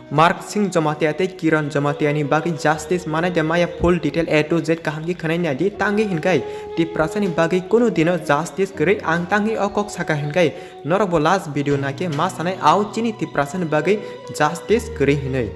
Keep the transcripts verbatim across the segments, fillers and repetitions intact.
Mark Singh Jamatia tei Kiran Jamatia ni bagwi justice manai de maya, full detail A to Z kaham khe khwnai nai di. Tangwi hinkhai Tiprasa ni bagwi kunu dino justice kwrwi, ang tangwi o kok saka hinkhai norok bo last video naikhe ma sanai, ao chini Tiprasa ni bagwi justice kwrwi hinwi.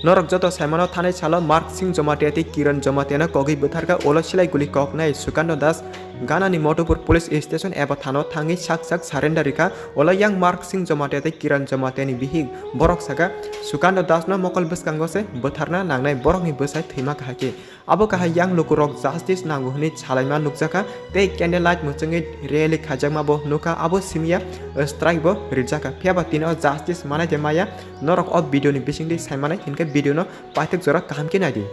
Norok joto saimano, thanai salo Mark Singh Jamatia tei Kiran Jamatia no kogwi bwtharkha, ulo silai guli koknai Sukando Das Ganani Madhupur police station eba thano thangwi sak sak surrender rikha. Ulo yang Mark Singh Jamatia tei Kiran Jamatia ni bihik borok saka, Sukando Das no mokol bwskango se bwtharna nangnai, borokni bwsai thwima kahai khe. Abo kahai yang lukurok justice nango hwnwi salaima nukjakha tei candle light mwchwngwi rally khaijakma bo nukha, abo simiya strike bo rijak kha. Phiya ba tini o justice manai de maya, norok o video ni bisingtwi saimanai hinkhe video no paithak jora kaham khe naidi.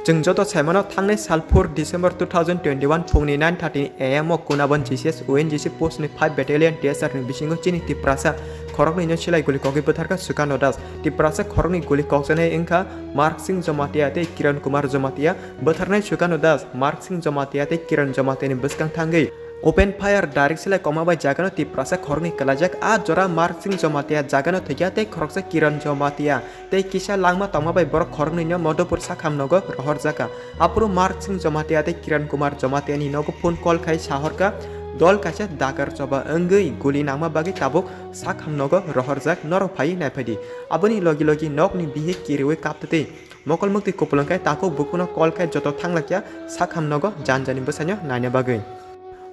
Chwng joto saimano, thangnai sal four December two thousand twenty-one phungni nine thirty A M o Kunabon G C S O N G C post ni five battalion T S R ni bisingo chini Tiprasa khoroknwi no silai guli kogwi bwtharkha Sukando Das. Tiprasa khoroknwi guli kokjaknai wngkha Mark Singh Jamatia tei Kiran Kumar Jamatia. Bwtharnai Sukando Das, Mark Singh Jamatia tei Kiran Jamatia ni bwskang thangwi open fire direct silai kokma bai jagano Tiprasa khoroknwi kwlaijak. A jora Mark Singh Jamatia jagano thwikha tei khoroksa Kiran Jamatia tei kisa langma tongma bai borok khoroknwi no Madhupur sakham nogo rohorjakha. Aphuru Mark Singh Jamatia tei Kiran Kumar Jamatia ni nogo phone call khai sahorkha, dol kaisa dakar choba wngwi guli nangma bagwi tabuk sakham nogo rohorjak, norok phaiwi naiphaidi. Aboni logi logi nokni bihik kiriwi kaptwi mokol muktwi kupulung khai takhuk bukuno call khai joto thanglaikha sakham nogo janjani bwsaino naina bagwi.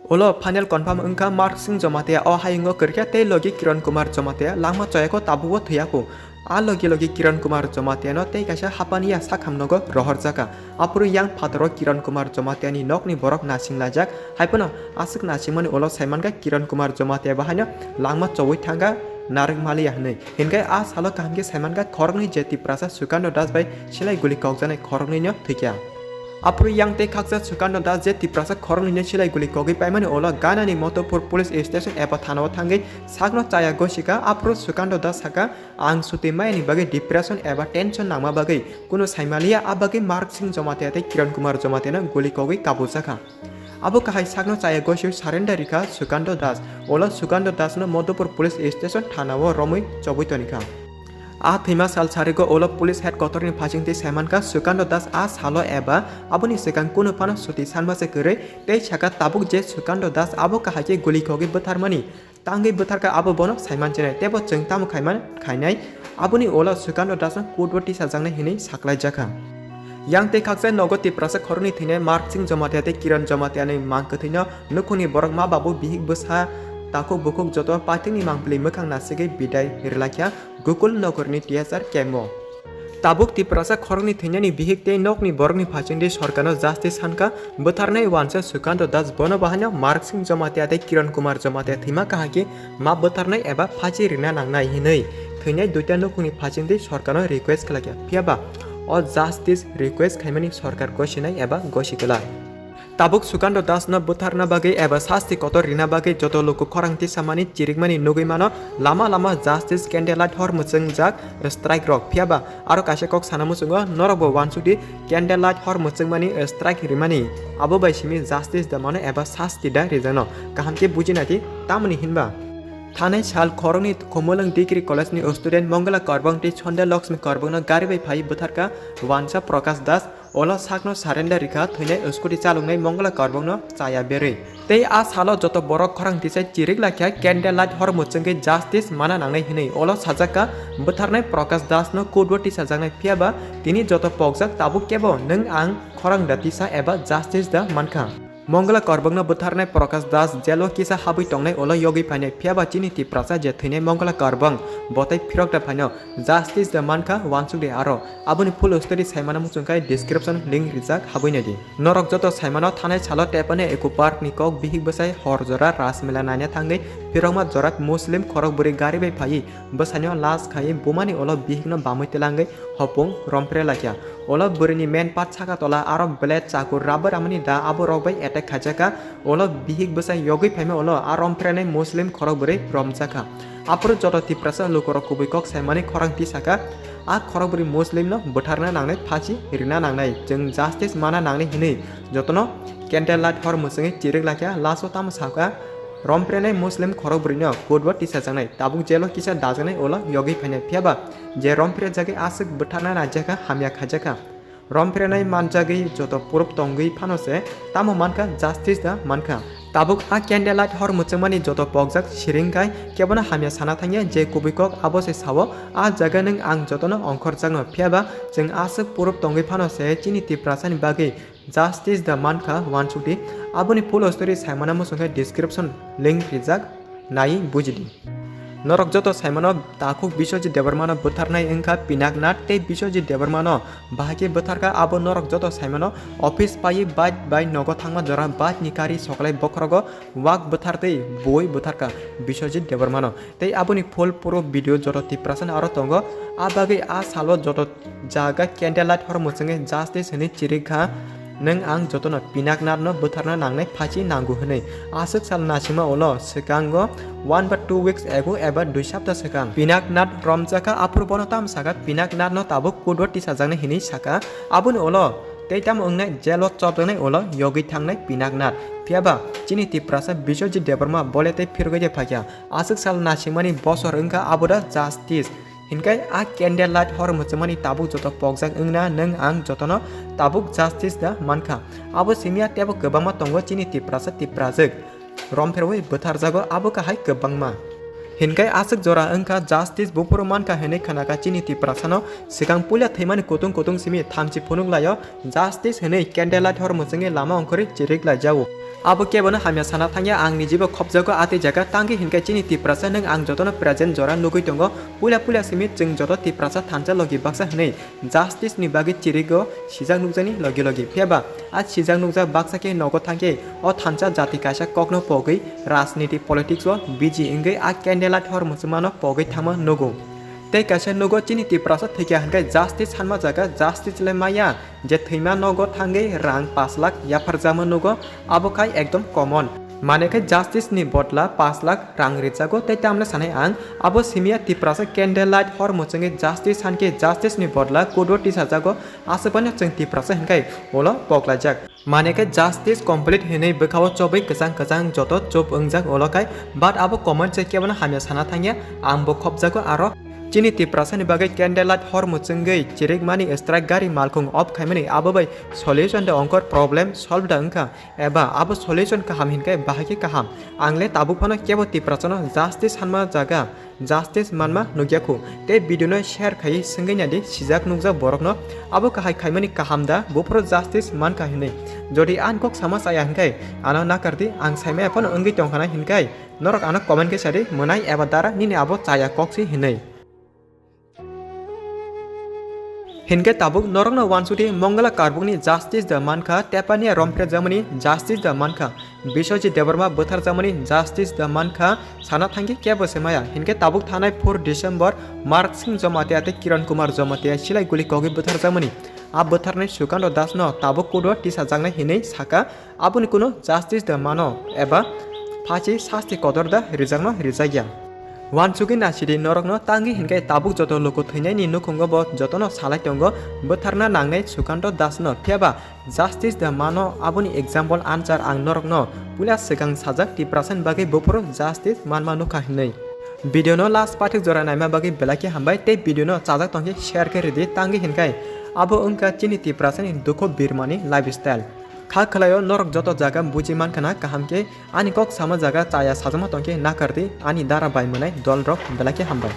Ulo final confirm wngkha Mark Singh Jamatia o hayungo kwrwikha tei logi Kiran Kumar Jamatia langma choyako, tabugo thwiyako. A logi logi Kiran Kumar Jamatia no tei kaisa hapaniya sakham nogo rohorjakha. Aphuru yang phataro Kiran Kumar Jamatia ni nokni borok nasing laijak, haiphano aswk nasingmani ulo saimankha Kiran Kumar Jamatia bahaino langma chowi thangkha narwk maliya hwnwi. Hinkhe a salo kaham khe saimankha khoroknwi je Tiprasa Sukando Das bai silai guli kokjaknai khoroknwi no thwikha. Aphuru yang tei khaksa Sukando Das je Tiprasa khoroknwino silai guli kogwi paimani ulo Ganani Madhupur police station eba thanao thangwi sakno chaya gosikha. Aphuru Sukando Das sakha, "Ang suti mayani bagwi depression eba tension nangma bagwi kunu saimaliya, a bagwi Mark Singh Jamatia tei Kiran Kumar Jamatiano guli kogwi kabujakha." Abo kahai sakno chaya gosio surrender rikha Sukando Das. Ulo Sukando Dasno Madhupur police station thanao romwi chobwi tonikha. A thwima sal sarigo ulo police headquarter ni phasingtwi saimankha Sukando Das a salo eba aboni swkang kunu phano suti sanma se kwrwi tei sakha tabuk je Sukando Das abo kahai khe guli khogwi bwtharmani tangwi bwtharkha abo bono saimanchinai teibo chwng tamo khaiman khainai. Aboni ulo Sukando Dasno court o tisajaknai hwnwi saklaijakha. Yang tei khaksa nogo Tiprasa khoroknwi thwinai Mark Singh Jamatia tei Kiran Jamatia ni mang kwthwino nukhungni borok ma babu bihik bwsa takhuk bukhuk joto paithakni mangpili mwkhang nasigwi bidai rwlaikha Gokul Nogorni T S R camp o. Tabuk Tiprasa khoroknwi thwinani bihik tei nokni borokni phasingdi sorkarno justice sankha, bwtharnai uansa Sukando Das bono bahaino Mark Singh Jamatia tei Kiran Kumar Jamatia thwima kahai khe ma bwtharnai eba phachi rina nangnai hinwi thwinai duita nukhungni phasingdi sorkarno request khlaikha. Phiyaba o justice request khaimani sorkar gosinai eba gosi kwlai. Tabuk Sukando Dasno bwtharna bagwi eba sasti kotor rina bagwi joto luku khorang tisamani chirikmani nugwi mano, lama lama justice candlelight hor mwchwngjak strike rok. Phiyaba aro kaisa kok sana muchungo, norokbo uansukdi candlelight hor mwchwngmani strike rimani, abo bai simi justice da mano eba sasti da rijakno. Kaham khe buji naidi, tamoni hinba thanai sal khoroknwi Khumulwng Degree College ni student Mongla Karbang tei Sonda Lakshmi Karbang no gari bai phai bwtharkha uansa Prakash Das. Ulo sakno surrender rikha thwinai scooty chaloknai Mongla Karbangno chaya berwi. Tei a salo joto borok khorang tisai chirik laikha candlelight hor mwchwngwi justice mana nangnai hinwi. Ulo sajakha bwtharnai Prakash Dasno court o tisajaknai, phiyaba tini joto pokjak tabuk kebo nwng ang khorang da tisa eba justice da mankha. Mongla Karbangno bwtharnai Prakash Das jail o kisa habwi tongnai ulo yogwi phainai, phiyaba chini Tiprasa je thwinai Mongla Karbang botei phirok da phaino justice da mankha uansukdi aro. Aboni full story saimana muchungkhai description link rijak habwi naidi. Norok joto saimano thanai salo tepane Eco Park ni kok bihik bwsai hor jora Ras Mela naina thangwi phirokma jorak Muslim khorok bwrwi gari bai phaiwi bwsaino las khaiwi bumani ulo bihikno bamwi twlangwi hopung rompre laikha. Ulo bwrwini main part saka tola aro blade, chakur, rubber amani da abo rok bai attack khaijakha. Ulo bihik bwsai yogwi phaima ulo a romprenai Muslim khorok bwrwi romjakha. Aphuru joto Tiprasa lukurok kubui kok saimani khorang tisakha, a khorok bwrwi Muslimno bwtharna nangnai, phachi rina nangnai, chwng justice mana nangnai hinwi jotono candlelight hor mwchwngwi chirik laikha. Last o tamo sakha, Romprenai Muslim khorokbrwino court o tisajaknai, tabuk jelo kisa dajaknai ulo yogwi phainai, phiyaba je romphrejagwi aswk bwtharna naijakha, hamya khaijakha. Romprenai manjagwi joto proof tongwi phano se tamo mankha, justice da mankha. Tabuk a candlelight hor mwchwngmani joto pokjak siring khai kebono hamya sana thangya, je kubui kok abo se sao, a jaga nwng ang jotono ongkhorjakno, phiyaba chwng aswk proof tongwi phano se chini Tiprasani bagwi justice da mankha uansukdi. Aboni full story saimana muchungkhe description link rijak, nai bujidi. Norok joto saimano takhuk Biswajit Debbarmano bwtharnai wngkha Pinaknath tei Biswajit Debbarmano bahai khe bwtharkha, abo norok joto saimano. Office paiwi bike bai nogo thangma jora bike ni kari soklai bokhorogo wak bwthartwi bui bwtharkha Biswajit Debbarmano. Tei aboni full proof video joto Tiprasani aro tongo. A bagwi a salo joto jaga candlelight hor mwchwngwi justice hinwi chirikha, nwng ang jotono Pinaknathno bwtharna nangnai phachi nango hinwi. Aswk sal naisingma ulo swkango one ba two weeks ago eba dui sapta swkang Pinaknath romjakha, aphuru bono tamo sakha Pinaknathno tabuk court o tisajaknai hinwi sakha. Aboni ulo tei tamo wngnai, jelo chopjaknai ulo yogwi thangnai Pinaknath. Phiyaba chini Tiprasa Biswajit Debbarma bole tei phirogwi de phaikha. Aswk sal naisingmani bosor wngkha abo da justice. Hinkhe a candlelight hor mwchwngmani tabuk joto pokjak wngna nwng ang jotono tabuk justice da mankha. Abo simiya teibo kwbangma tongo chini Tiprasa Tiprajwk. Romphirwi bwtharjago abo kahai kwbangma. Hinkhe aswk jora wngkha justice buphuru mankha hinwi khnakha chini Tiprasano. Swkang puila thwimani kutung kutung simi thamchi phunuk laio justice hinwi candlelight hor mwchwngwi lama ongkhorwi chirik laijago. Abo kebono hamya sana thangya, ang nijibo khopjago a tei jaga tangwi hinkhe chini Tiprasa nwng ang jotono present jora nugwi tongo. Puila puila simi chwng joto Tiprasa thansa logi baksa hinwi justice ni bagwi chirigo sijak nukjani logi logi. Phiyaba a sijak nukjak baksa khe nogo thangkhe o thansa jati kaisa kokno pogwi rajniti politics o busy wngwi a candlelight hor mwchwngmano pogwi thangma nugo. Tei kaisa nugo chini Tiprasa thwikha hinkhe justice sanma jaga justice le maya. Je thwima nogo thangwi rang pash lakh yapharjakma nugo, abo khai ekdom common. Mane khai justice ni bodla pash lakh rang rijago, tei tamle sanai ang, abo simiya Tiprasa candlelight hor mwchwngwi justice sankhe justice ni bodla court o tisajago, aswkbaino chwng Tiprasa hinkhai ulo poklaijak. Mane khai justice complete hinwi bwkhao chobwi kwchang kwchang joto chup wngjak ulo khai, but abo comment se kebono hamya sana thangya, ang bo khopjago aro. Chini Tiprasani bagwi candlelight hor mwchwngwi chirikmani strike gari malkhung off khaimani abo bai solution da ongkhor problem solve da wngkha, eba abo solution kaham hinkhe bahai khe kaham. Ang le tabuk phano kebo Tiprasano justice sanma jaga justice manma nukya khu. Tei video no share khaiwi swngwi naidi sijak nukjak borokno abo kahai khaimani kaham da buphuru justice mankha hinwi. Jodi ani kok sama chaya hinkhe ano nakardi, ang saimaya phano wngwi tongkha na hinkhe norok ano comment khe sadi mwnai eba dara nini abo chaya kok si hinwi. Hinkhe tabuk norokno uansukdi Mongala Karbukni justice da mankha, Tepania romphrejakmani justice da mankha, Biswajit Debbarma bwtharjakmani justice da mankha, sana thangkhe kebo se maya. Hinkhe tabuk thanai four December Mark Singh Jamatia tei Kiran Kumar Jamatia silai guli kogwi bwtharjakmani a bwtharnai Sukanta Dasno tabuk court o tisajaknai hinwi sakha. Aboni kuno justice da mano eba phachi sasti kotor da rijakno rijakya. Uansugwi nasidi norokno tangwi hinkhe tabuk joto luku thwinaini nukhungo bo jotono salai tongo bwtharna nangnai Sukanta Dasno, phiyaba justice da mano. Aboni example answer ang norokno puila swkang sajak Tiprasani bagwi buphuru justice manma nukha hinwi. Video no last pathik jora naima bagwi belai khe hambai tei video no chajak tongkhe share khe ridi, tangwi hinkhai abo wngkha chini Tiprasani dukho birmani lifestyle. Kha khwlaio norok joto jaga buji mankha na kaham khe ani kok sama jaga chaya sajama tongkhe nakardi ani dara bai mwnai dolrok belai khe hambai.